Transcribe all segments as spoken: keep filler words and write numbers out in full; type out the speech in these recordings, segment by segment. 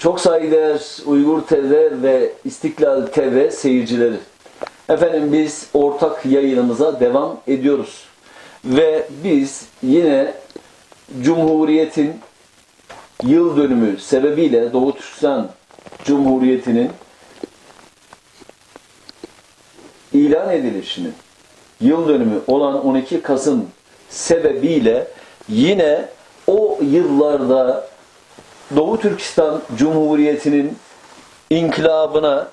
Çok saygıdeğer Uygur T V ve İstiklal T V seyircileri. Efendim, biz ortak yayınımıza devam ediyoruz. Ve biz yine Cumhuriyet'in yıl dönümü sebebiyle, Doğu Türkistan Cumhuriyeti'nin ilan edilişinin yıl dönümü olan on iki Kasım sebebiyle yine o yıllarda Doğu Türkistan Cumhuriyeti'nin inkılabına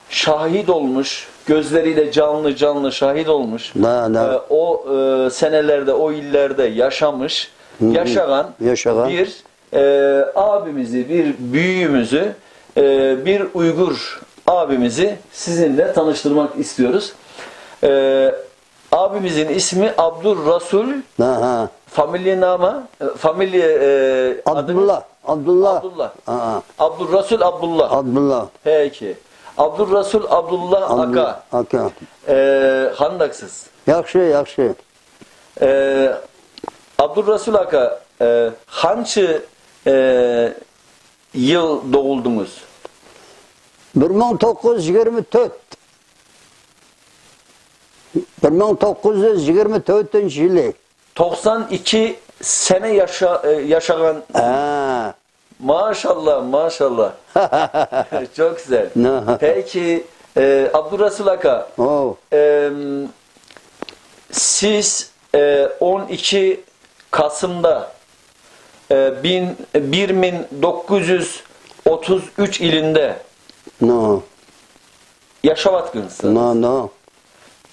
şahit olmuş, gözleriyle canlı canlı şahit olmuş, Ne, ne? e, o e, senelerde, o illerde yaşamış, Hı hı. yaşayan Yaşayan. bir e, abimizi, bir büyüğümüzü, e, bir Uygur abimizi sizinle tanıştırmak istiyoruz. E, abimizin ismi Abdurrasul, Aha. Familie nama, e, familie e, adınız? Abdullah. Abdullah. Abdullah. Aha. Abdurrasul Abdullah. Abdullah. Peki. Abdurrasul Abdullah Abdullah Aka. Aka. E, qandaqsız? Yaxşı, yaxşı. E, Abdurrasul Aka, e, qancha e, yıl doğuldunuz? Bir mıñ toquz yüz yigirmi tört. Bir mıñ toquz yüz yigirmi tört yılı. Toqsan iki sene yaşa, e, yaşağan. Ha. Maşallah, maşallah. Çok güzel. Ne? Peki, e, Abdurrasul Aka, Oh. em, siz e, on iki Kasım'da e, bin, bir bin dokuz yüz otuz üç ilinde No. yaşavatgınsınız. No, no.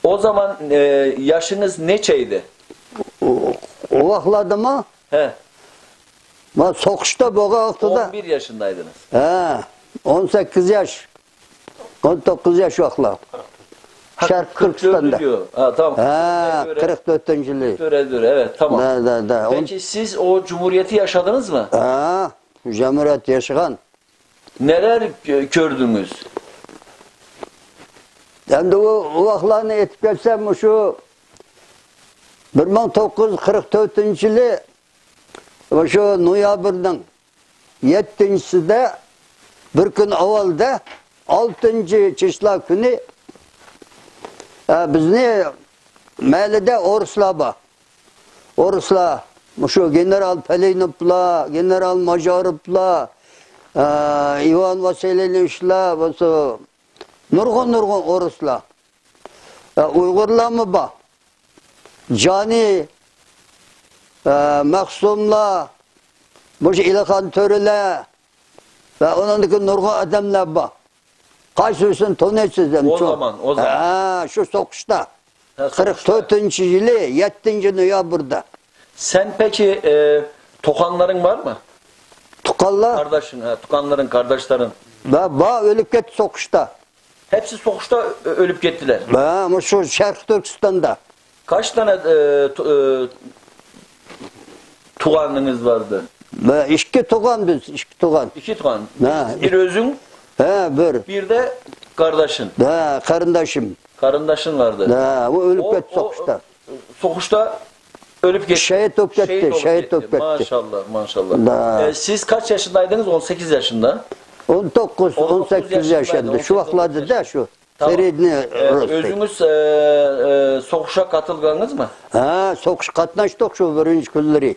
O zaman e, yaşınız neçeydi? O, o vaxtlarda mı? He. Ma soquşta boğa vaxtıda. On bir yaşındaydınız. He. On sekiz yaş. On dokuz yaş vaxtlar. Ha, Şarq kırk dördü Türkistan'da. diyor. Ha, tamam. Ha, Göre kırk dördüncü yılı. Göre, göre, evet, tamam. Da, da, da. On- Peki siz o cumhuriyeti yaşadınız mı? Ha, cumhuriyet yaşayan. Neler gö- gördünüz? Endi o, o vaxtlarını etip gelsem, şu bir mıñ toquz yüz kırk dördüncü yılı, şu noyabrniñ yettinchisida, bir kun avvalda, oltinchi числа kuni, e, bizni məhəllədə oruslar bor. Oruslar, şu general Pelenovlar, general Majarovlar, e, İvan Vasilyevichlar, bolsa nurg'un-nurg'un oruslar. E, uyg'urlarmi bor? Joni, e, Mahsumlar, mushu Ilixon To'ralar va uningdagi nurg'un odamlar bor. Qaysi birisini taniysiz endi? O zaman, o zaman. Ha, shu so'qishda. Ha, so'qishda. Qirq to'rtinchi yili, yettinchi noyabrda. Sen peki, e, toqanlarıñ barmı? Tuqqanlar? Qardaşıñ, ha, tuqqanlarıñ, qardaşlarıñ. Va, va, o'lib ketdi so'qishda. Hepsi soquşta ö-, ölüp kettiler. Ha, bu şu Şarq Türkistan'da. Kaç tane, e, tu-, e, tuğanınız vardı? Ve iki tuğan biz, iki tuğan. İki tuğan. Ha. Bir özün, He, bir. Bir de kardeşin. Ha, karındaşım. Karındaşın vardı. Ha, bu ölüp O, ketti o, soquşta. Soquşta ölüp ketti. Şehit olup ketti, Şehit olup şehit ketti. olup ketti. Maşallah, maşallah. Da. E, siz kaç yaşındaydınız? On sekiz yaşında. On dokuz, On dokuz on sekiz yaşındaydı, yaşında. Şu on sekiz, on dokuz vaxtlarda da yaşında. şu. Tamam. Sredniy E, Rostov. Özüňiz, e, e, soquşa qatılğanıñızmı? Ha, soquş qatnaştıq şu birinci künleri.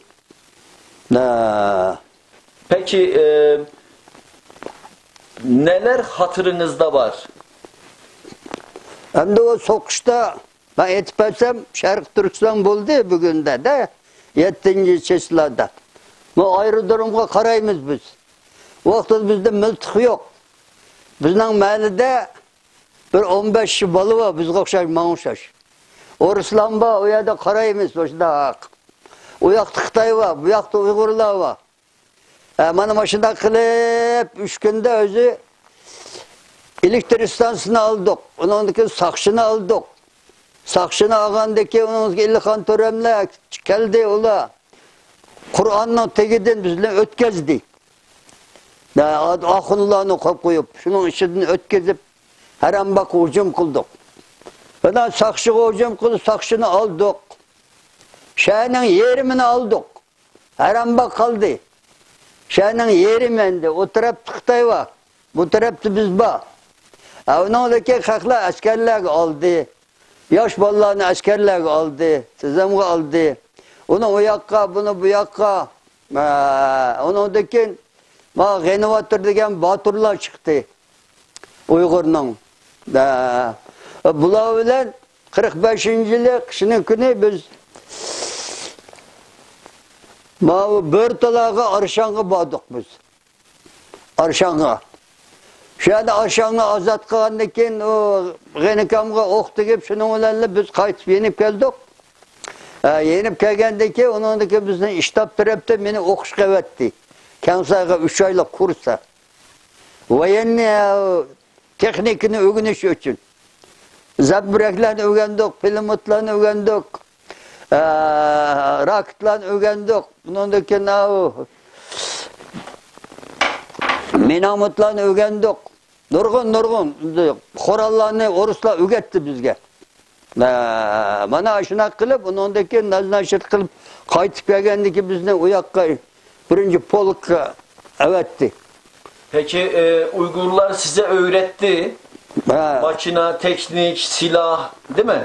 Ha. Peki, e, neler hatırıñızda var? Endi o soquşta, men aytıp bersem, Şarq Türkistan boldı bugünde de, yettinci числоda. Bu aerodromğa qaraymız biz. O vaqıtta bizde miltiq yoq. Bizniñ məhəllədə bir on beş bala bar, bizge oxşaş, maña oxşaş. Oruslar bar, o yerde qaraymız, oşundaq. O yaqta Xıtay bar, bu yaqta Uyğurlar bar. E, mana, mana shunday qilib, uch kunda o'zi elektr stansiyasini oldik. Undan keyin Saqchini oldik. Saqchini olgandan keyin, undan keyin Ilixon To'ramlar keldi, ular Qur'onning tagidan bizni o'tkazdi. Ya, oxunlarni qo'yib qo'yib, shuning ichidan o'tkazib, Harambog'ga hujum qildik. Bundan Saqchiga hujum qilib, Saqchini oldik. Shaharning yarmini oldik. Harambog'ga qoldi. شەھەرنىڭ يېرىمى ئەمدى. ئۇ تەرەپتە خىتاي بار. بۇ تەرەپتە بىز بار. ھە، ئۇنىڭدىكى خەقلەر ئەسكەرلەرگە ئالدى. ياش بالىلارنى ئەسكەرلەرگە ئالدى. تىزىمغا ئالدى. ئۇنى ئۇ ياققا، بۇنى بۇ ياققا. ھە، ئۇنىڭدىن كېيىن ما غېنىۋاتۇر دېگەن باتۇرلار چىقتى. ئۇيغۇرنىڭ. ھە، بۇلار بىلەن قىرىق بەشىنچى يىلى قىشنىڭ كۈنى بىز ماۋۇ بۆرتالاغا ئارشانغا باردۇق بىز. ئارشانغا. شۇ يەردە ئارشاننى ئازاد قىلغاندىن كېيىن، ئۇ غېنىكامغا ئوق تېگىپ، شۇنىڭ بىلەنلا بىز قايتىپ يېنىپ كەلدۇق. ھە، يېنىپ كەلگەندىن كېيىن، ئۇنىڭدىن كېيىن بىزنى شتاب تەرەپتىن مېنى ئوقۇشقا ئەۋەتتى. كەڭسايغا ئۈچ ئايلىق كۇرستا. ۋايېننىي، ئە، تېخنىكىنى ئۆگىنىش ئۈچۈن. زەمبىرەكلەرنى ئۆگەندۇق، پىلىموتلارنى ئۆگەندۇق، ئە، راكېتلارنى ئۆگەندۇق. ئۇنىڭدىن كېيىن ئاۋۇ مىناموتلارنى ئۆگەندۇق. نۇرغۇن، نۇرغۇن قوراللارنى ئورۇسلار ئۆگەتتى بىزگە. مە-، مانا شۇنداق قىلىپ، ئۇنىڭدىن كېيىن نازناشىر قىلىپ قايتىپ كەلگەندىن كېيىن بىزنى ئۇ ياققا بىرىنچى پولكقا ئەۋەتتى. Peki, e, Uygurlar size öğretti. ھە. Makina, teknik, silah, değil mi?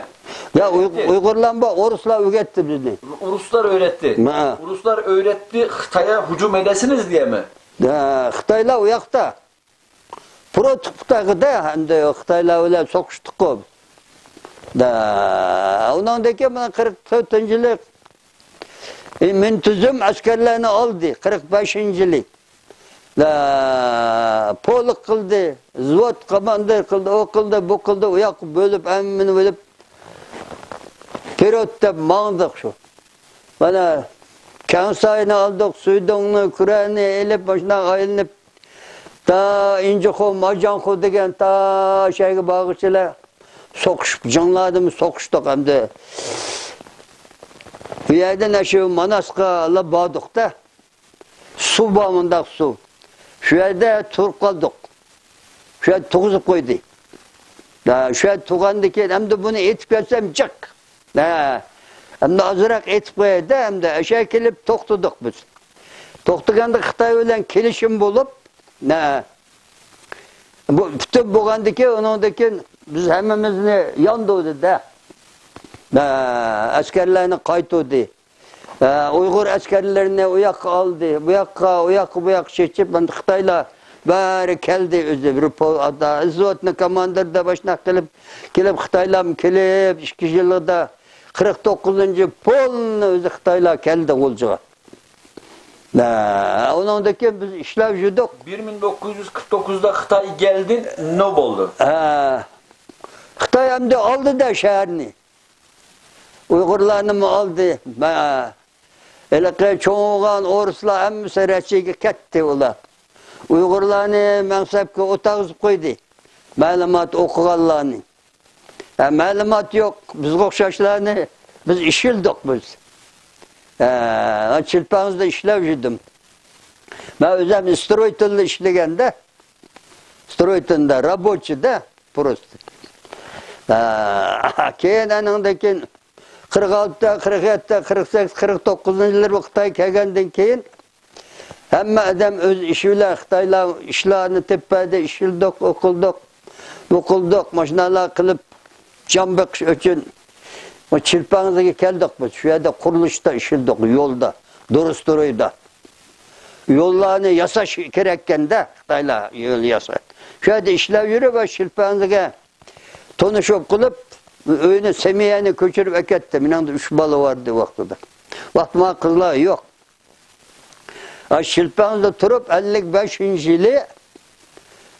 يا، ئۇي-، ئۇيغۇرلار بار، ئورۇسلار ئۆگەتتى بىزنى. Ruslar öğretti. ھە. Ruslar öğretti Xitay'a hücum edesiniz diye mi? ھە، خىتايلار ئۇ ياقتا. پروتوكولدا ئەمدى خىتايلار بىلەن سوقۇشتۇققۇ. دا، ئۇنىڭدىن كېيىن مانا قىرىق تۆتىنچى يىلى، ئى، مىنتىزىم ئەسكەرلەرنى ئالدى، قىرىق بەشىنچى يىلى. دا، پولك قىلدى، زىۋوت كوماندىر قىلدى، ئۇ قىلدى، بۇ قىلدى، ئۇ ياققا بۆلۈپ، ھەممىنى بۆلۈپ، پېرېۋوت دەپ ماڭدۇق شۇ. مانا، كەڭساينى ئالدۇق، سۇيدۇڭنى، كۈرەننى ئېلىپ، مۇشۇنداق ئايلىنىپ، تا ئىنجىخۇ، ماجاڭخۇ دېگەن تا شەيگە بارغۇچىلەر سوقۇشۇپ، جىڭلاردىمۇ سوقۇشتۇق ئەمدى. بۇ يەردىن ئاشۇ ماناسقا باردۇق-دە. سۇ بار، مۇنداق سۇ. شۇ يەردە تۇرۇپ قالدۇق. شۇ يەردە تۇغۇزۇپ قويدى. ھە، شۇ يەردە تۇرغاندىن كېيىن، ئەمدى بۇنى ئېتىپ كەلسەم جىق. ھە، ئەمدى ئازراق ئېتىپ قوياي-دە، ئەمدى ئەشە كېلىپ توختىدۇق بىز. توختىغاندا خىتاي بىلەن كېلىشىم بولۇپ، ھە، بۇ پۈتۈن بولغاندىن كېيىن، ئۇنىڭدىن كېيىن بىز ھەممىمىزنى ياندۇردى-دە. ھە، ئەسكەرلەرنى قايتۇردى. ئە، ئۇيغۇر ئەسكەرلىرىنى ئۇ ياققا ئالدى، بۇ ياققا، ئۇ ياققا، بۇ ياققا چېچىپ، ئەمدى خىتايلار بارى كەلدى ئۆزى. بىر پو-، ئاتا، ئىزۋوتنىي كوماندىر دەپ ئاشۇنداق قىلىپ، كېلىپ، خىتايلارمۇ كېلىپ، ئىككى يىلدا قىرىق توققۇزىنچى پولنى ئۆزى خىتايلار كەلدى غۇلجىغا. ئە، ئۇنىڭدىن كېيىن بىز ئىشلەپ يۈردۇق. Bir bin dokuz yüz kırk dokuzda Xitay geldi, ne oldu? ئە، خىتاي ئەمدى ئالدى-دە شەھەرنى. ئۇيغۇرلارنىمۇ ئالدى. مە-، ھېلىقى چوڭ بولغان ئورۇسلار ھەممىسى رەسىيەگە كەتتى ئۇلار. ئۇيغۇرلارنى مەڭسەپكە ئولتۇرغۇزۇپ قويدى. مەلۇمات ئوقۇغانلارنى. ھە، مەلۇمات يوق. بىزگە ئوخشاشلارنى بىز ئىشلىدۇق بىز. ھە، چىلپەڭزىدە ئىشلەپ يۈردۈم. مەن ئۆزۈم سترويتىلدا ئىشلىگەندە، سترويتىلدا، رابوچىدا. پروست. ئە، كېيىن ئانىڭدىن كېيىن قىرىق ئالتە، قىرىق يەتتە، قىرىق سەككىز، قىرىق توققۇزىنچى يىللىرى بۇ خىتاي كەلگەندىن كېيىن ھەممە ئادەم ئۆز ئىشى بىلەن خىتايلار ئىشلارنى تېپىپ بەردى، ئىشلىدۇق، ئوقۇلدۇق، بۇقۇلدۇق، ماشىنىلار قىلىپ جان بېقىش ئۈچۈن چىلپەڭزىگە كەلدۇق بىز. شۇ يەردە قۇرۇلۇشتا ئىشلىدۇق، يولدا، دۇرۇستۇرۇيدا. يوللارنى ياساش كېرەككەندە، خىتايلار يول ياساش. شۇ يەردە ئىشلەپ يۈرۈپ، شىلپەنزىگە تونۇشۇپ قىلىپ، ئۆينى، سەمىيەنى كۆچۈرۈپ ئەكەتتى. مېنىڭدە ئۈچ بالا بار ئىدى ۋاقتىدا. ۋاقتىما قىزلار يوق. ئا، شىلپەنزىدە تۇرۇپ، ئەللىك بەشىنچى يىلى،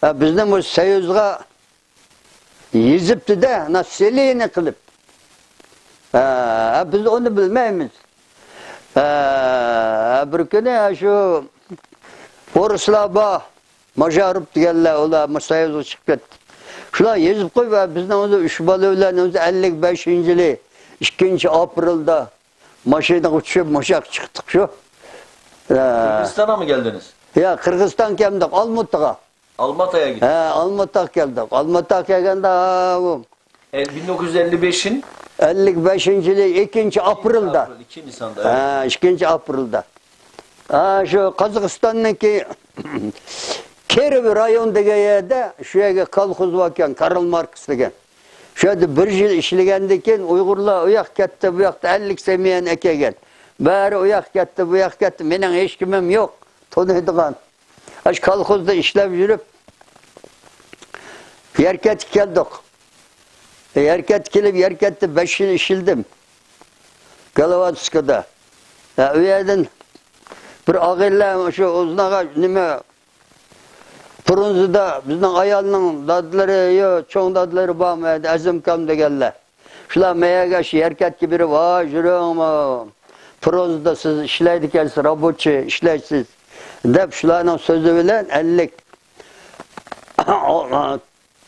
ئا، بىزنى مۇشۇ سويۇزغا يېزىپتۇ-دە، ناسىلىنى قىلىپ. ھە، بىز ئۇنى بىلمەيمىز. ھە، بىر كۈنى شۇ ئورۇسلار بار، ماژاروف دېگەنلەر، ئۇلار سويۇزغا چىقىپ كەتتى. شۇلار يېزىپ قويۇپ، بىزنىڭ ئۆزى ئۈچ بالا بىلەن ئۆزى ئەللىك بەشىنچى يىلى ئىككىنچى ئاپرېلدا ماشىنىغا چۈشۈپ، مۇشۇ ياققا چىقتۇق شۇ. ھە. Kırgızistan'a mı geldiniz? يا، قىرغىزىستان كەلدۇق، ئالمۇتىغا. Almata'ya gittik. ھە، ئالمۇتاغا كەلدۇق. ئالمۇتاغا كەلگەندە، ئاۋۇ، E, bin dokuz yüz elli beşin ئەللىك بەشىنچى يىلى ئىككىنچى ئاپرېلدا. Aprel, iki Nisan'da, evet. ھە، ئىككىنچى ئاپرېلدا. ھە، شۇ قازاقىستاننىڭكى كىرىۋ رايون دېگەن يەردە، شۇ يەرگە كولخوز باركەن، كارل ماركس دېگەن. شۇ يەردە بىر يىل ئىشلىگەندىن كېيىن، ئۇيغۇرلار ئۇ ياققا كەتتى، بۇ ياقتا ئەللىك سەمىيەنى ئەكەلگەن. بەرى ئۇ ياققا كەتتى، بۇ ياققا كەتتى. مېنىڭ ھېچكىمىم يوق، تونۇيدىغان. ئاشۇ كولخوزدا ئىشلەپ يۈرۈپ، يەركەنتكە كەلدۇق. يەركەنتكە كېلىپ، يەركەنتتە بەش يىل ئىشلىدىم. گالۋاتسكىدا. ھە، ئۇ يەردىن بىر ئاغىنىلەر شۇ ئۇزۇنئاغاچ نېمە، پرونزىدا بىزنىڭ ئايالنىڭ دادىلىرى، يو، چوڭ دادىلىرى بارمۇ ئەدى، ئەزىمكام دېگەنلەر. شۇلار مەيەرگە شۇ يەركەنتكە بېرىپ، ۋاي، يۈرۈڭمۇ، پرونزىدا سىز ئىشلەيدىكەنسىز، رابوچىي ئىشلەيسىز، دەپ شۇلارنىڭ سۆزى بىلەن ئەللىك،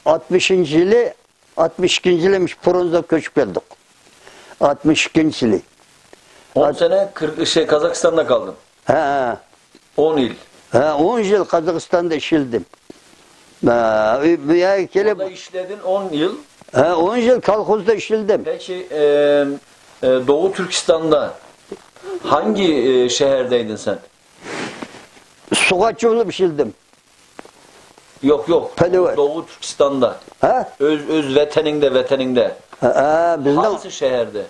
ئاتمىشىنچى يىلى، ئاتمىش ئىككىنچى يىلى پرونزىغا كۆچۈپ كەلدۇق. ئاتمىش ئىككىنچى يىلى. ئون سەنە كىر-، شەي، قازاقىستاندا قالدىڭ. ھە، ھە. ئون يىل. ھە، ئون يىل قازاقىستاندا ئىشلىدىم. ھە، بۇ يەرگە كېلىپ. Orada işledin on yıl. ھە، ئون يىل كولخوزدا ئىشلىدىم. Peki, e, e, Doğu Türkistan'da hangi, e, şehirdeydin sen? سۇغاچى بولۇپ ئىشلىدىم. Yok, yok. Pelive. Doğu Türkistan'da. ھە؟ Öz, öz ۋەتىنىڭدە، ۋەتىنىڭدە. ھە، ھە، بىزنىڭ Hangisi şehirde?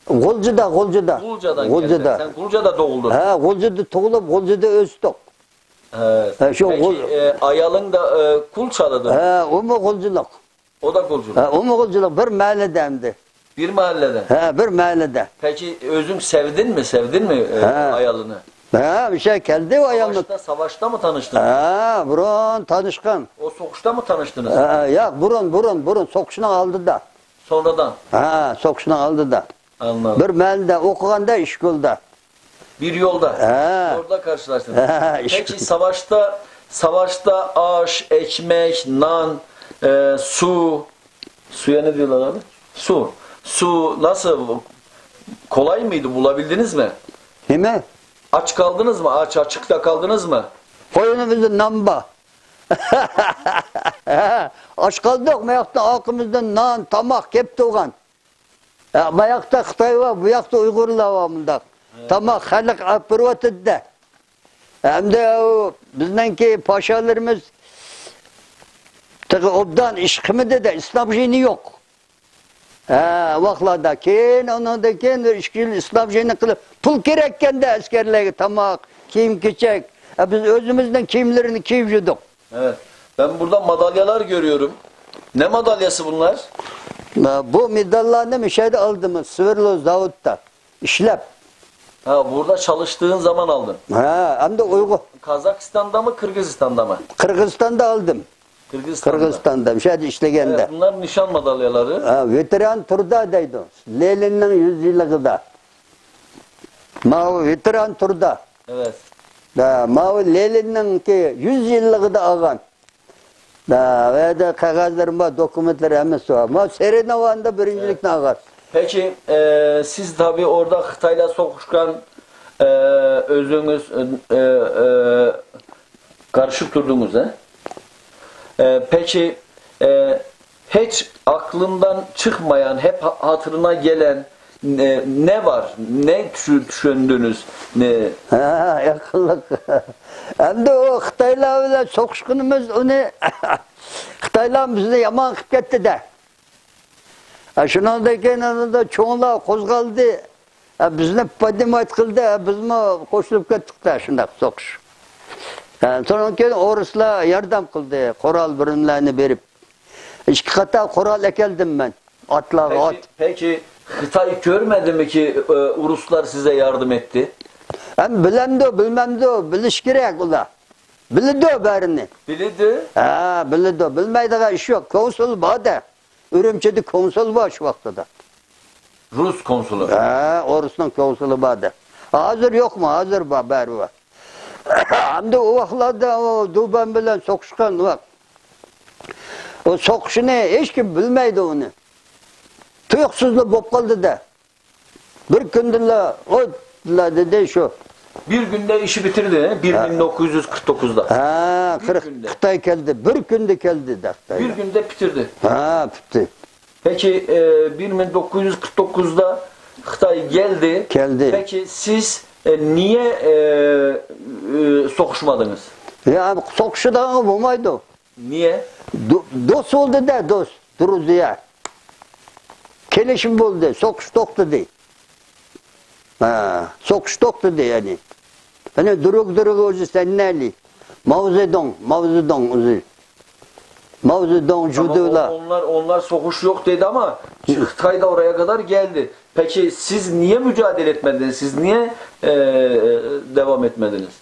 غۇلجىدا، غۇلجىدا. Gulca'dan غۇلجىدا. Geldin. Sen Gulca'da doğuldun. ھە، غۇلجىدا تۇغۇلۇپ، غۇلجىدا ئۆستۇق. Evet. ھە، شۇ Peki, غۇل- e, ayalın da, e, Kulçalıdır. ھە، ئۇمۇ غۇلجىلىق. O da Gulculu. ھە، ئۇمۇ غۇلجىلىق، بىر مەھەللىدە ئەمدى. Bir mahalleden. ھە، بىر مەھەللىدە. Peki özün sevdin mi, sevdin mi, e, He. ayalını? ھە، مۇشۇ يەرگە كەلدى ئۇ ئايالمۇ. Savaşta, savaşta mı tanıştın? ھە، بۇرۇن تانىشقان. O sokuşta mı tanıştınız? ھە، ياق، بۇرۇن، بۇرۇن، بۇرۇن، سوقۇشنىڭ ئالدىدا. Sonradan. ھە، سوقۇشنىڭ ئالدىدا. Anladım. بىر مەھەللىدە ئوقۇغاندا ئىشكولدا. Bir yolda. ھە. Orada karşılaştınız. ھە، ئىشكول. Peki savaşta, savaşta aş, ekmek, nan, e, su, suya ne diyorlar abi? Su. Su nasıl? Kolay mıydı? Bulabildiniz mi? نېمە؟ Aç kaldınız mı? Aç, açıkta kaldınız mı? قوينىمىزدا نان بار. ئاچ قالدۇق، ماياقتا ئارقىمىزدىن نان، تاماق كەپ تۇرغان. ھە، ماياقتا خىتاي بار، بۇ ياقتا ئۇيغۇرلار بار مۇنداق. ھە. تاماق خەلق ئاپىرىۋاتىدۇ دە. ئەمدى ئۇ بىزنىڭكى پاشالىرىمىز تېخى ئوبدان ئىش قىلمىدى دە، ئىسنابژىنى يوق. ھە، ۋاقلاردا. كېيىن، ئۇنىڭدىن كېيىن بىر ئىككى يىل ئىسنابژىنى قىلىپ، پۇل كېرەككەندە ئەسكەرلەرگە تاماق، كىيىم-كېچەك. ھە، بىز ئۆزىمىزنىڭ كىيىملىرىنى كىيىپ يۈردۇق. Evet. Ben burada madalyalar görüyorum. Ne madalyası bunlar? بۇ مېداللارنى مۇشۇ يەردە ئالدىم، سۋېرلو زاۋۇتتا ئىشلەپ. Ha, burada çalıştığın zaman aldın. ھە، ئەمدى ئۇيغۇر. Kazakistan'da mı, Kırgızistan'da mı? قىرغىزىستاندا ئالدىم. Kırgızistan'da. قىرغىزىستاندا، مۇشۇ يەردە ئىشلىگەندە. Evet, bunlar nişan madalyaları. ھە، ۋېتېران تۇردا دەيدۇ. لېنىننىڭ يۈز يىللىقىدا. ماۋۇ ۋېتېران تۇردا. Evet. ھە، ماۋۇ لېنىننىڭكى يۈز يىللىقىدا ئالغان. ھە، ئۇ يەردە قەغەزلىرىم بار، دوكۇمېنتلىرى ھەممىسى بار. ماۋۇ سېرېنوۋاندا بىرىنچىلىكنى ئالغان. Peki, e, siz tabii orada Xitay'la sokuşkan, e, özünüz, e, e, e, karışıp durdunuz, he? E, peki, e, hiç aklından çıkmayan, hep ha-, hatırına gelen ne, ne var? Ne düşü-, düşündünüz? Ne? ھە، يېقىنلىق. ئەمدى ئۇ خىتايلار بىلەن سوقۇشقىنىمىز ئۇنى خىتايلار بىزنى يامان قىلىپ كەتتى-دە. ھە، شۇنىڭدىن كېيىن ئاندا چوڭلار قوزغالدى. ھە، بىزنى поднимать قىلدى. ھە، بىزمۇ قوشۇلۇپ كەتتۇق-دە شۇنداق سوقۇش. ھە، شۇنىڭدىن كېيىن ئورۇسلار ياردەم قىلدى، قورال بىرىملەرنى بېرىپ. ئىككى قاتار قورال ئەكەلدىم مەن. ئاتلارغا ئات. Peki, peki Xitay görmedi mi ki, e, Ruslar size yardım etti? ھەم بىلەمدۇ، بىلمەمدۇ، بىلىش كېرەك ئۇلار. بىلىدۇ بارىنى. Bildi. ھە، بىلىدۇ. بىلمەيدىغان ئىش يوق. كونسۇل بار-دە. ئۈرۈمچىدە كونسۇل بار شۇ ۋاقتىدا. Rus konsulu. ھە، ئورۇسنىڭ كونسۇلى بار-دە. ھازىر يوقمۇ؟ ھازىر بار، بارى بار. ئەمدى ئۇ ۋاقىتلاردا ئۇ دۇبەن بىلەن سوقۇشقان ۋاقىت. ئۇ سوقۇشىنى ھېچكىم بىلمەيدۇ ئۇنى. تۇيۇقسىزلا بولۇپ قالدى-دە. بىر كۈندىلا، ئوتلا دېدى شۇ. Bir günde işi bitirdi, he? Bir bin dokuz yüz kırk dokuzda. ھە، Bir günde. خىتاي كەلدى، بىر كۈندە كەلدى-دە خىتاي. Bir günde bitirdi. ھە، پۈتتى. Peki, e, bir bin dokuz yüz kırk dokuzda Xitay geldi. Geldi. Peki siz E, niye, e, e, sokuşmadınız? يا، سوقۇشىدىغان بولمايدۇ. Niye? دو-، دوست بولدى دە، دوست، دۇرۇزىيە. كېلىشىم بولدى، سوقۇش توختىدى. ھە، سوقۇش توختىدى يەنى. يەنى دۇرۇك دۇرۇك ئۆزى سەننەلى. ماۋزېدۇڭ، ماۋزېدۇڭ ئۆزى. ماۋزېدۇڭ، Tamam, جۇدۇلا. o-, onlar, onlar sokuş yok dedi ama Xitay da oraya kadar geldi. Peki siz niye mücadele etmediniz? Siz niye, e, e, devam etmediniz?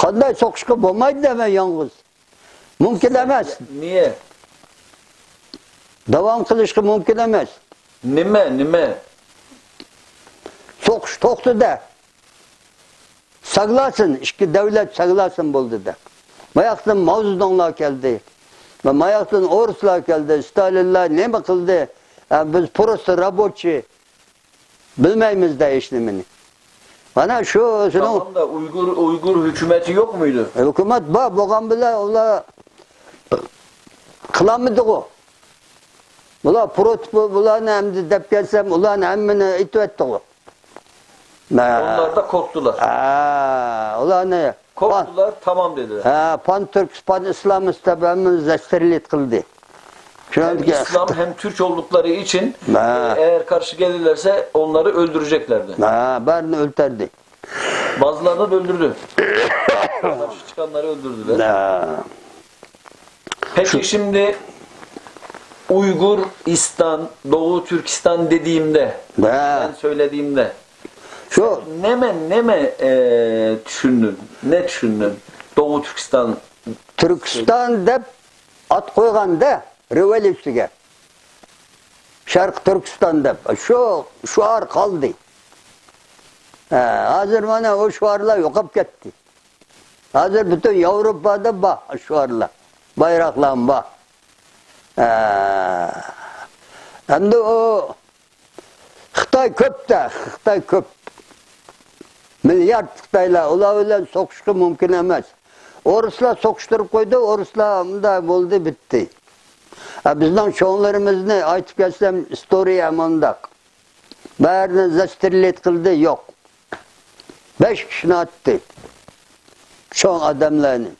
قانداق سوقۇشقا بولمايدۇ دەيمەن يالغۇز. مۇمكىن ئەمەس. Niye? داۋام قىلىشقا مۇمكىن ئەمەس. Nima, nima? سوقۇش توختىدى. ساگلاسىن، ئىككى دۆلەت ساگلاسىن بولدى دە. ماياقتىن ماۋزېدۇڭلار كەلدى. ماياقتىن ئورۇسلار كەلدى. ستالىنلار نېمە قىلدى؟ ھە، بىز پروستا رابوچىي. بىلمەيمىز دە ھېچنېمىنى. مانا شۇ شۇنىڭ Tamam da Uygur, Uygur hükümeti yok muydu? ھۆكۈمەت بار، بولغان بىلەن ئۇلار قىلالمىدىغۇ. بۇلار پروت-، بۇلارنى ئەمدى دەپ كەلسەم، ئۇلارنى ھەممىنى ئېتىۋەتتىغۇ. Onlar da korktular. ھە، ئۇلارنى Korktular, tamam dediler. ھە، پان تۈرك، پان ئىسلامىست دەپ ھەممىنى زەستىرلىت قىلدى. Hem İslam hem Türk oldukları için, e, eğer karşı gelirlerse onları öldüreceklerdi. ھە، بارىنى ئۆلتۈردى. Bazılarını da öldürdü. Karşı çıkanları öldürdüler. ھە. Peki şimdi Uyguristan, Doğu Türkistan dediğimde, ھە. Ben söylediğimde, شۇ Neme, neme, e, düşündün? Ne düşündün? Doğu Türkistan. تۈركىستان دەپ ئات قويغاندا رېۋوليۇتسىيىگە. شەرقىي تۈركىستان دەپ. شۇ شوئار قالدى. ھە، ھازىر مانا ئۇ شوئارلار يوقاپ كەتتى. ھازىر پۈتۈن ياۋروپادا بار شوئارلار. بايراقلارمۇ بار. ھە. ئەمدى ئۇ خىتاي كۆپ-تە، خىتاي كۆپ. مىليارد خىتايلار، ئۇلار بىلەن سوقۇشقا مۇمكىن ئەمەس. ئورۇسلار سوقۇشتۇرۇپ قويدى، ئورۇسلار مۇنداق بولدى، بىتتى. ھە، بىزنىڭ چوڭلىرىمىزنى ئېيتىپ كەتسەم، ئىستورىيە مۇنداق. بارىنى زاسترېلىت قىلدى، يوق. بەش كىشىنى ئاتتى. چوڭ ئادەملەرنى.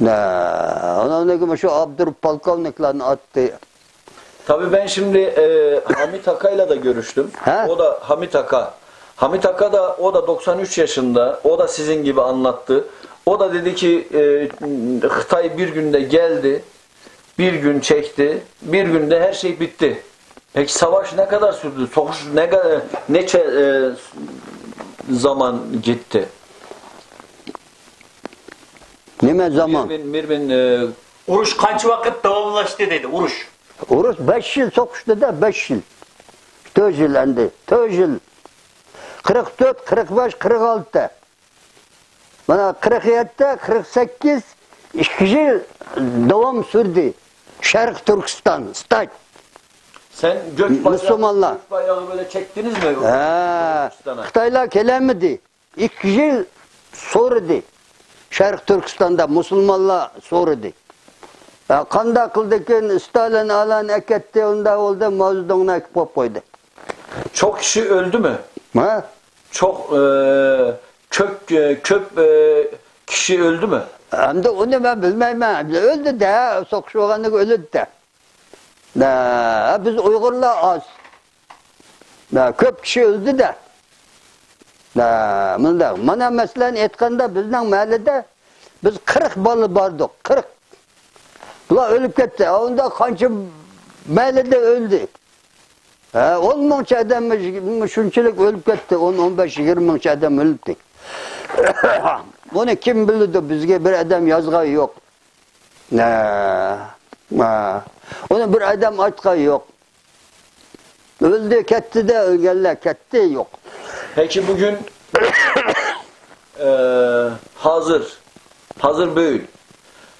ھە، ئۇنىڭدىن كېيىن شۇ ئابدۇر پولكوۋنىكلارنى ئاتتى. Tabii ben şimdi, e, Hamit Aka'yla da görüştüm. Ha? O da Hamit Aka. Hamit Aka da, o da doksan üç yaşında. O da sizin gibi anlattı. O da dedi ki, e, Xitay bir günde geldi, bir gün çekti, bir günde her şey bitti. Peki savaş ne kadar sürdü? Sokuş ne kadar, neçe, e, zaman gitti? نېمە زامان؟ Bir bin, bir bin, e, Uruş kaç vakit devamlaştı dedi, uruş. ئۇرۇش بەش يىل سوقۇشتى دە، بەش يىل. تۆت يىل ئەمدى، تۆت يىل. قىرىق تۆت، قىرىق بەش، قىرىق ئالتە. مانا قىرىق يەتتە، قىرىق سەككىز، ئىككى يىل داۋام سۈردى. شەرقىي تۈركىستان، ستايت. Sen göç bayrağı, Müslümanlar. Göç bayrağı böyle çektiniz mi? ھە، Türkistan'a? خىتايلار كېلەلمىدى. ئىككى يىل سورىدى. شەرقىي تۈركىستاندا مۇسۇلمانلار سورىدى. ھە، قانداق قىلدىكىن، ستالىن ئالان ئەكەتتى، ئۇنداق بولدى، ماۋزېدۇڭنى ئەكىپ قويۇپ قويدى. Çok kişi öldü mü? ھە؟ Çok, e, çok, e, köp, e, kişi öldü mü? ئەمدى ئۇنى مەن بىلمەيمەن. ئۆلدى دە، سوقۇشۇۋالغاندىكىن ئۆلدى دە. ھە، بىز ئۇيغۇرلار ئاز. ھە، كۆپ كىشى ئۆلدى دە. ھە، مۇنداق. مانا مەسىلەن ئېيتقاندا بىزنىڭ مەھەللىدە بىز قىرىق بالا باردۇق، قىرىق. بۇلار ئۆلۈپ كەتتى. ئۇندا قانچە مەھەللىدە ئۆلدى؟ ھە، ئون مىڭچە ئادەم شۇنچىلىك ئۆلۈپ كەتتى. ئون، ئون بەش، يىگىرمە مىڭچە ئادەم ئۆلۈپتۇ. بۇنى كىم بىلىدۇ؟ بىزگە بىر ئادەم يازغان يوق. ھە، ھە. ئۇنى بىر ئادەم ئېيتقان يوق. ئۆلدى، كەتتى دە، ئۆلگەنلەر كەتتى، يوق. Peki bugün, e, hazır, hazır böyle.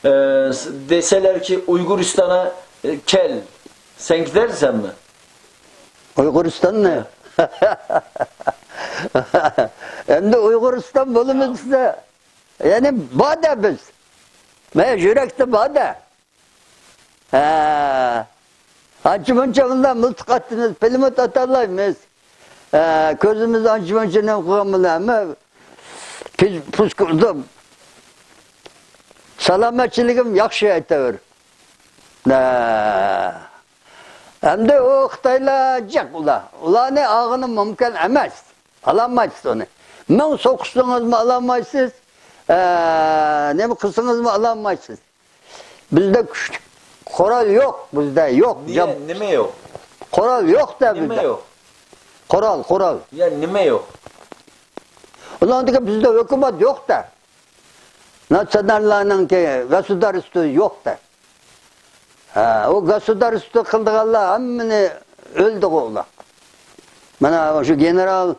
E, s-, deseler ki Uyguristan'a, e, gel, sen gidersen mi? ئۇيغۇرىستاننى. ئەمدى ئۇيغۇرىستان بولىمىز دېسە، يەنى بار دە بىز. مانا يۈرەكتە بار دە. ھە. ئانچە مۇنچە مۇنداق مىلتىق ئاتىمىز، پىلىموت ئاتالايمىز. ئە، كۆزىمىز ئانچە-مۇنچە نېمە قىلغان بىلەن ھەممە پىز-، پۇس قىلدۇق. سالامەتچىلىكىم ياخشى ئېيتاۋېرىڭ. ھە. ئەمدى ئۇ خىتايلار جىق ئۇلار. ئۇلارنى ئالغىنى مۇمكىن ئەمەس. ئالالمايسىز ئۇنى. مىڭ سوقۇشسىڭىزمۇ ئالالمايسىز. ئە، نېمە قىلسىڭىزمۇ ئالالمايسىز. بىزدە كۈچلۈك قورال يوق، بىزدە يوق. نېمە، جاب-، نېمە يوق؟ قورال يوق-دە بىزدە. نېمە يوق؟ قورال، قورال. يا، نېمە يوق؟ ئۇنىڭدىكى بىزدە ھۆكۈمەت يوق-دە. ناتسىيوناللارنىڭكى گوسۇدارستۋو يوق-دە. ھە، ئۇ گوسۇدارستۋو قىلىدىغانلار ھەممىنى ئۆلدىغۇ ئۇلار. مانا شۇ گېنېرال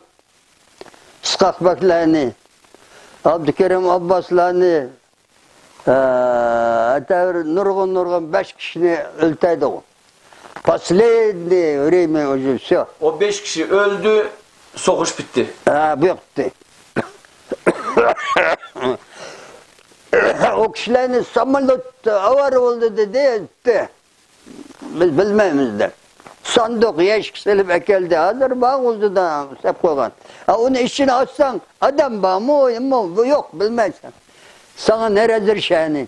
ئىسقاق بەكلەرنى، ئابدۇكېرىم ئابباسلارنى، ئە، ئەتەۋر نۇرغۇن، نۇرغۇن بەش كىشىنى ئۆلتۈردىغۇ. Последнее время уже всё. ئۇ بەش كىشى ئۆلدى، سوقۇش پۈتتى. ھە، بۇ ياقتى. ئۇ كىشىلەرنى ساموليوت ئاۋارە بولدى دېدى، ئۆتتى. بىز بىلمەيمىز دەپ. ساندۇق يەشىك سېلىپ ئەكەلدى. ھازىر بار ئۆزىدە سەپ قويغان. ھە، ئۇنى ئىچىنى ئاچساڭ، ئادەم بارمۇ، نېمە، بۇ يوق، بىلمەيسەن. ساڭا نەرەزىر شەنى.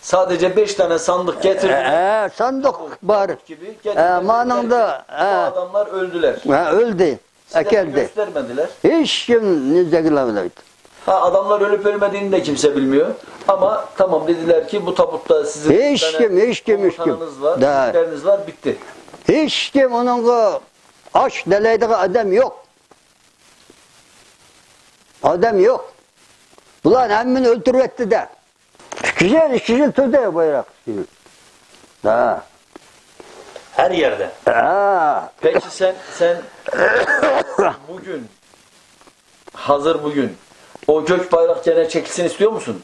Sadece beş tane sandık getirdiler. ھە، ساندۇق بار. Gibi getirdiler. ھە، مانىڭدا، ھە. Bu adamlar öldüler. ھە، ئۆلدى. Size de ئەكەلدى. Göstermediler. ھېچكىم نېزەگلەۋلەيدۇ. Ha, adamlar ölüp ölmediğini de kimse bilmiyor. Ama tamam dediler ki bu tabutta sizin bir tane هېچكىم، ھېچكىم، ھېچكىم. Komutanınız var, دا. Büyükleriniz var, bitti. ھېچكىم ئۇنىڭغا ئاش دەلەيدىغان ئادەم يوق. ئادەم يوق. بۇلار ھەممىنى ئۆلتۈرۈۋەتتى-دە. ئىككى يىل، ئىككى يىل تۇردى بايراق. ھە. Her yerde. ھە. Peki sen, sen bugün, hazır bugün o gök bayrak gene çekilsin istiyor musun?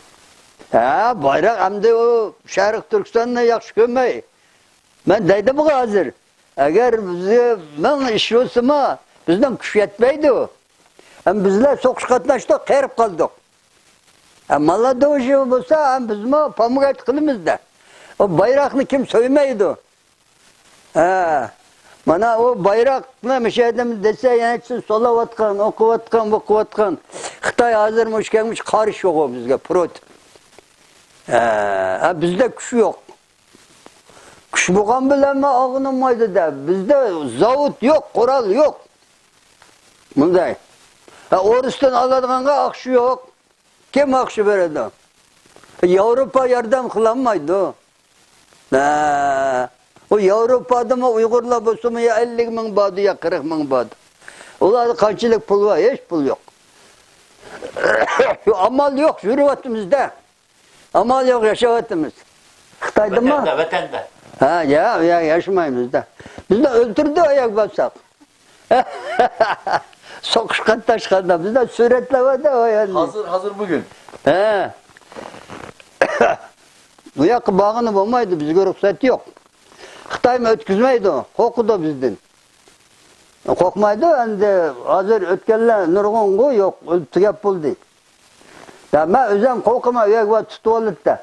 ھە، بايراق ئەمدى ئۇ شەرقىي تۈركىستاننى ياخشى كۆرمەي. مەن دەيدىمغۇ ھازىر، ئەگەر بىزگە مىڭ ئىش بولسىمۇ، بىزنىڭ كۈچ يەتمەيدۇ. ئەمما بىزلەر سوقۇشقا قاتناشتۇق، قېرىپ قالدۇق. ئەمما ئاللا دوشى بولسا، ھەم بىزمۇ پامۇگايت قىلىمىز-دە. ئۇ بايراقنى كىم سۆيمەيدۇ؟ ھە، مانا ئۇ بايراقنى مۇشۇ يەردىن دېسە، يەنە سولاۋاتقان، ئوقۇۋاتقان، بوقۇۋاتقان. خىتاي ھازىر مۇشۇ كەلگۈچە قارشى يوق بىزگە، پروتىپ. ھە، ھە، بىزدە كۈچ يوق. كۈچ بولغان بىلەنمۇ ئالغىنى بولمايدۇ-دە. بىزدە زاۋۇت يوق، قورال يوق. مۇنداق. ھە، ئورۇستىن ئالىدىغانغا ئاقچا يوق. كىم ئاقچا بېرىدۇ؟ ياۋروپا ياردەم قىلالمايدۇ. ھە، ئۇ ياۋروپادىمۇ ئۇيغۇرلار بولسىمۇ يا ئەللىك مىڭ باردى، يا قىرىق مىڭ باردى. ئۇلاردا قانچىلىك پۇل بار؟ ھېچ پۇل يوق. شۇ ئامال يوق، يۈرۈۋاتىمىز-دە. ئامال يوق، ياشاۋاتىمىز. خىتايدىمۇ؟ ۋەتەندە، ۋەتەندە. ھە، يا، يا، ياشىمايمىز-دە. بىزنى ئۆلتۈردى ئاياغ باسساق. سوقۇشقا قاتناشقاندا بىزدە سۈرەتلەر بار-دە، ئۇ يەردە. Hazır, hazır bugün. ھە. بۇ ياققا بارغىلى بولمايدۇ، بىزگە رۇخسەت يوق. خىتايمۇ ئۆتكۈزمەيدۇ، قورقىدۇ بىزدىن. قورقمايدۇ، ئەمدى ھازىر ئۆتكەنلەر نۇرغۇنغۇ يوق، ئۆلۈپ تۈگەپ بولدى. يا، مەن ئۆزۈم قورقىمەن، ئۆيگە بار تۇتۇۋالىدۇ-دە.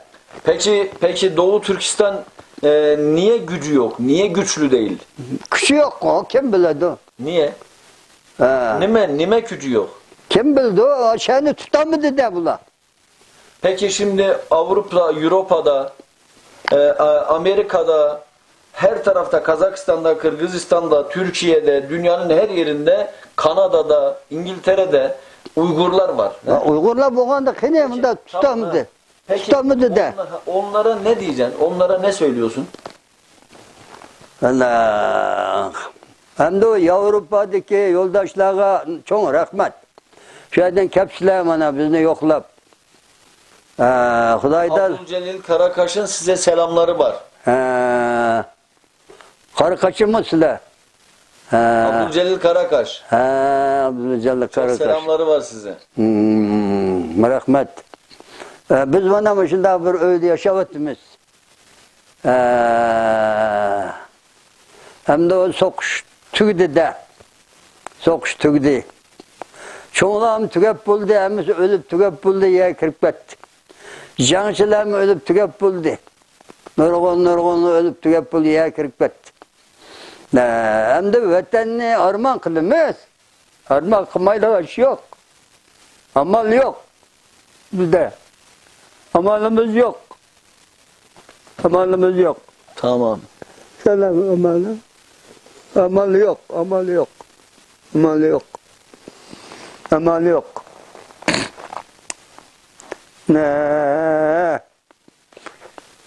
Peki, peki Doğu Türkistan, e, niye gücü yok? Niye güçlü değil? كۈچى يوققۇ، كىم بىلىدۇ؟ Niye? ھە. Nime, nime gücü yok? كىم بىلىدۇ؟ شەنى تۇتالمىدى-دە بۇلار. Peki şimdi Avrupa, Avrupa'da, e, A-, Amerika'da, her tarafta, Kazakistan'da, Kırgızistan'da, Türkiye'de, dünyanın her yerinde, Kanada'da, İngiltere'de Uygurlar var. ھە، ئۇيغۇرلار بولغاندا قېنى مۇنداق تۇتالمىدى؟ Peki, تۇتالمىدى-دە. Onlara, onlara ne diyeceksin? Onlara ne söylüyorsun? ئەللا. ئەمدى ياۋروپادىكى يولداشلارغا چوڭ رەھمەت. شۇ يەردىن كەپسىلەر مانا بىزنى يوقلاپ. ھە، خۇدايدا. Abdülcelil Karakaş'ın size selamları var. ھە. قاراقاشمۇ سىلەر؟ ھە. Abdülcelil Karakaş. ھە، ئابدۇلجەلىل قاراقاش. Selamları var size. ھىم، رەھمەت. ئە، بىز مانا مۇشۇنداق بىر ئۆيدە ياشاۋاتىمىز. ئە، ئەمدى ئۇ سوقۇش تۈگىدى-دە. سوقۇش تۈگىدى. چوڭلارمۇ تۈگەپ بولدى، ھەممىسى ئۆلۈپ تۈگەپ بولدى، يەرگە كىرىپ كەتتى. جەڭچىلەرمۇ ئۆلۈپ تۈگەپ بولدى. نۇرغۇن، نۇرغۇنلار ئۆلۈپ تۈگەپ بولدى، يەرگە كىرىپ كەتتى. نە، ئەمدى ۋەتەننى ئارمان قىلىمىز. ئارمان قىلمايدىغان ئىش يوق. ئامال يوق بىزدە. ئامالىمىز يوق. ئامالىمىز يوق. تامام. سالام، ئامال. ئامال يوق، ئامال يوق. ئامال يوق. ئامال يوق. نە.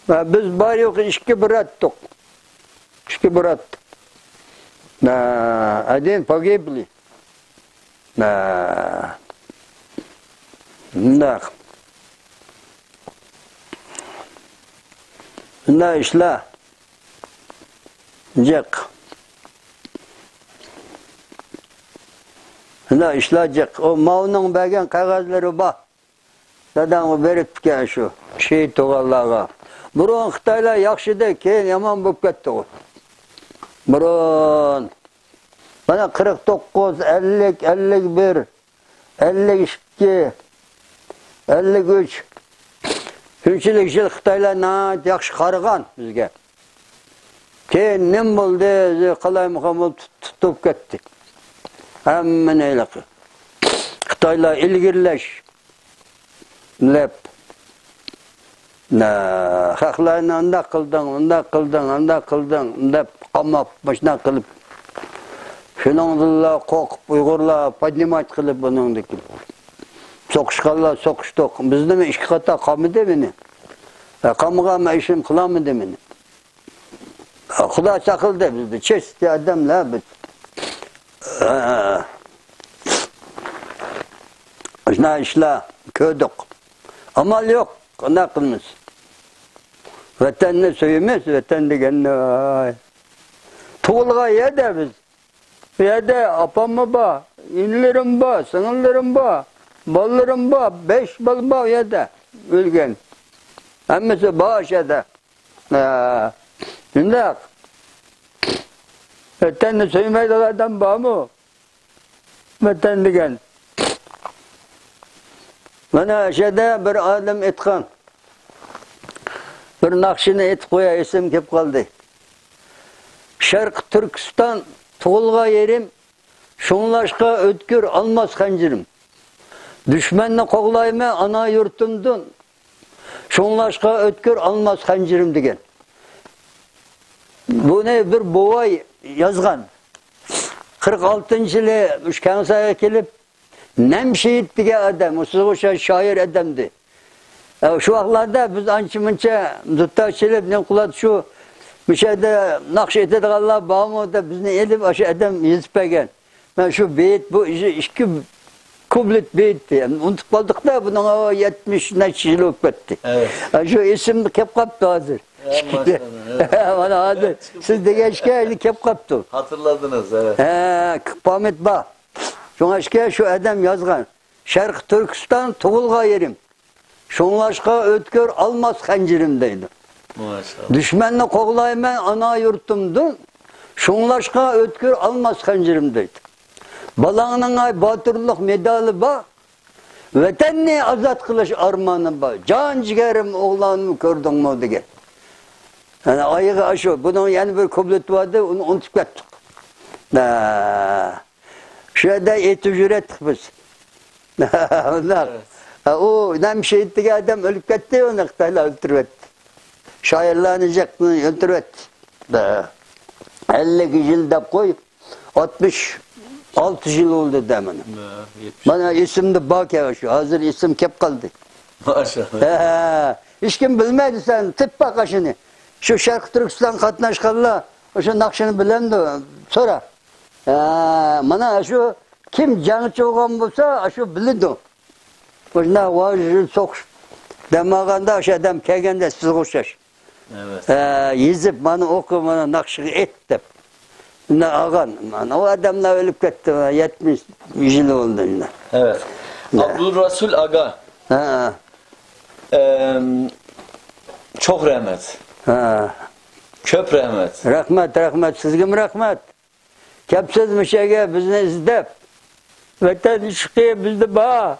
ۋە بىز بار يوق ئىككى براتتۇق. ئىككى برات. نە، один погибли. نە. مۇنداق. مۇنداق ئىشلار جىق. مۇنداق ئىشلار جىق. ئۇ ماۋنىڭ بەرگەن قەغەزلىرى بار. دادامغا بېرىپتىكەن شۇ شېھىت تۇغانلارغا. بۇرۇن خىتايلار ياخشىدى، كېيىن يامان بولۇپ كەتتىغۇ. بۇرۇن. مانا قىرىق توققۇز، ئەللىك، ئەللىك بىر، ئەللىك ئىككى، ئەللىك ئۈچ. شۇنچىلىك يىل خىتايلار ناھايىتى ياخشى قارىغان بىزگە. كېيىن نېمە بولدى؟ قالايمىقان بولۇپ تۇت-، تۇتۇپ كەتتى. ھەممىنى ھېلىقى خىتايلار ئىلگىرىلەش دەپ، نە، خەقلەرنى ئۇنداق قىلدىڭ، ئۇنداق قىلدىڭ، ئۇنداق قىلدىڭ دەپ قاماپ، مۇشۇنداق قىلىپ، شۇنىڭدىنلا قورقۇپ ئۇيغۇرلار поднимать قىلىپ بۇنىڭدىكى سوقۇشقانلار سوقۇشتۇق. بىزنىمۇ ئىككى قاتا قامىدى مېنى. قامىغان ئىشىم قىلالمىدى مېنى. خۇدا ساقلىدى بىزنى، چېستى ئادەملەر بىز. شۇنداق ئىشلار كۆردۇق. ئامال يوق، قانداق قىلىمىز؟ ۋەتەننى سۆيىمىز، ۋەتەن دېگەننى، ۋاي. تۇغۇلغان يەردە بىز. بۇ يەردە ئاپاممۇ بار، ئىنىلىرىم بار، سىڭىللىرىم بار، بالىلىرىم بار، بەش بالا بار ئۇ يەردە ئۆلگەن. ھەممىسى بار ئاشۇ يەردە. ھە، شۇنداق. ۋەتەننى سۆيمەيدىغان ئادەم بارمۇ؟ ۋەتەن دېگەن. مانا ئاشۇ يەردە بىر ئالىم ئېيتقان، بىر ناخشىنى ئېيتىپ قوياي، ئېسىمگە كېلىپ قالدى. شەرقىي تۈركىستان تۇغۇلغان يېرىم، شۇڭلاشقا ئۆتكۈر ئالماس خەنجىرىم. دۈشمەننى قوغلايمەن ئانا يۇرتۇمدىن، شۇڭلاشقا ئۆتكۈر ئالماس خەنجىرىم دېگەن. بۇنى بىر بوۋاي يازغان. قىرىق ئالتىنچى يىلى مۇشۇ كەڭسايغا كېلىپ، نەمشېھىت دېگەن ئادەم، ئۇ سىزگە ئوخشاش شائىر ئادەمدى. ئە، شۇ ۋاقىتلاردا بىز ئانچە-مۇنچە دۇتار چېلىپ، نېمە قىلاتتۇق، شۇ، مۇشۇ يەردە ناخشا ئېيتىدىغانلار بارمۇ دەپ بىزنى ئېلىپ، ئاشۇ ئادەم يېزىپ بەرگەن. مەن شۇ بېيىت، بۇ ئىككى كۇپلېت بېيىتتى. ئۇنتۇپ قالدۇقتا، بۇنىڭ يەتمىش نەچچە يىل بولۇپ كەتتى. ئەۋەت. ئە، شۇ ئېسىمگە كەپ قاپتۇ ھازىر. ئە، ماشائاللا، ئەۋەت. مانا ھازىر سىز دېگەن ئىكەن، ئەمدى كەپ قاپتۇ. خاتىرىلىدىڭىز، ئەۋەت. ھە، پاميات بار. شۇڭا ئىكەن شۇ ئادەم يازغان. شەرقىي تۈركىستان تۇغۇلغان يېرىم. شۇڭلاشقا ئۆتكۈر ئالماس خەنجىرىم دەيدۇ. ماشائاللا. دۈشمەننى قوغلايمەن ئانا يۇرتۇمدىن. شۇڭلاشقا ئۆتكۈر ئالماس خەنجىرىم دەيدۇ. بالاڭنىڭ ئاي باتۇرلۇق مېدالى بار. ۋەتەننى ئازاد قىلىش ئارمانى بار. جان جىگەرىم ئوغلاننى كۆردۈڭمۇ دېگەن. يەنى ئايىغى ئاشۇ. بۇنىڭ يەنە بىر كۇپلېتى بار ئىدى، ئۇنى ئۇنتۇپ كەتتۇق. ھە. شۇ يەردە ئېيتىپ يۈرەتتۇق بىز. ئۇنداق. ئەۋەت. ھە، ئۇ نەمشېھىت دېگەن ئادەم ئۆلۈپ كەتتى، ئۇنى خىتايلار ئۆلتۈرۈۋەتتى. شائىرلارنى جىق ئۆلتۈرۈۋەتتى. ھە. ئەللىك يىل دەپ قوي، ئاتمىش ئالتە يىل بولدى دە مانا. ھە، يەتمىش. مانا ئېسىمدە بار ئىكەن شۇ، ھازىر ئېسىمگە كەپ قالدى. ماشائاللا. ھە، ھە. ھېچكىم بىلمەيدۇ، سەن تېپىپ باق ئاشۇنى. شۇ شەرقىي تۈركىستان قاتناشقانلار ئاشۇ ناخشىنى بىلەمدۇ؟ سورا. ھە، مانا شۇ كىم جەڭچى بولغان بولسا، ئاشۇ بىلىدۇ. مۇشۇنداق ۋاژ-ۋۇژ سوقۇش دەم ئالغاندا، ئاشۇ ئادەم كەلگەندە سىزگە ئوخشاش. ئەۋەت. ھە، يېزىپ، مانا ئوقۇ، مانا ناخشىغا ئېيت دەپ. شۇنداق ئالغان. مانا ئۇ ئادەملەر ئۆلۈپ كەتتى، مانا يەتمىش يىل بولدى شۇنداق. ئەۋەت. ھە. ئابدۇرەسۇل ئاغا. ھە. ئەم، چوخ رەھمەت. ھە. كۆپ رەھمەت. رەھمەت، رەھمەت. سىزگىمۇ رەھمەت. كەپسىز مۇشۇ يەرگە بىزنى ئىزدەپ. ۋەتەن ئىشقى بىزدە بار.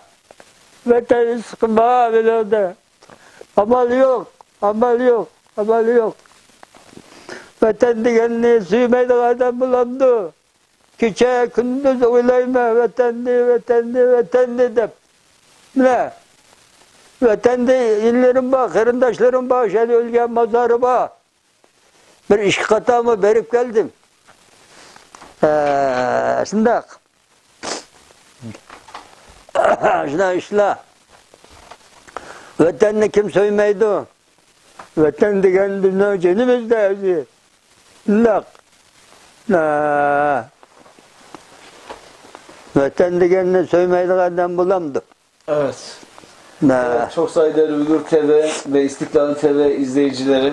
ۋەتەن ئىشقى بار بىلەردە. ئامال يوق، ئامال يوق، ئامال يوق. ۋەتەن دېگەننى سۆيمەيدىغان ئادەم بولامدۇ؟ كېچە كۈندۈز ئويلايمەن، ۋەتەننى، ۋەتەننى، ۋەتەننى دەپ. مىنە، ۋەتەندە ئىنىلىرىم بار، قېرىنداشلىرىم بار، شۇ يەردە ئۆلگەن مازارى بار. بىر ئىككى قېتىممۇ بېرىپ كەلدىم. ھە، شۇنداق. شۇنداق ئىشلار. ۋەتەننى كىم سۆيمەيدۇ؟ ۋەتەن دېگەن بىزنىڭ جېنىمىزدا ئۆزى. شۇنداق. ھە. ۋەتەن دېگەننى سۆيمەيدىغان ئادەم بولامدۇ؟ Evet. ھە. Evet, çok saygıdeğer Uygur T V ve İstiklal T V izleyicileri.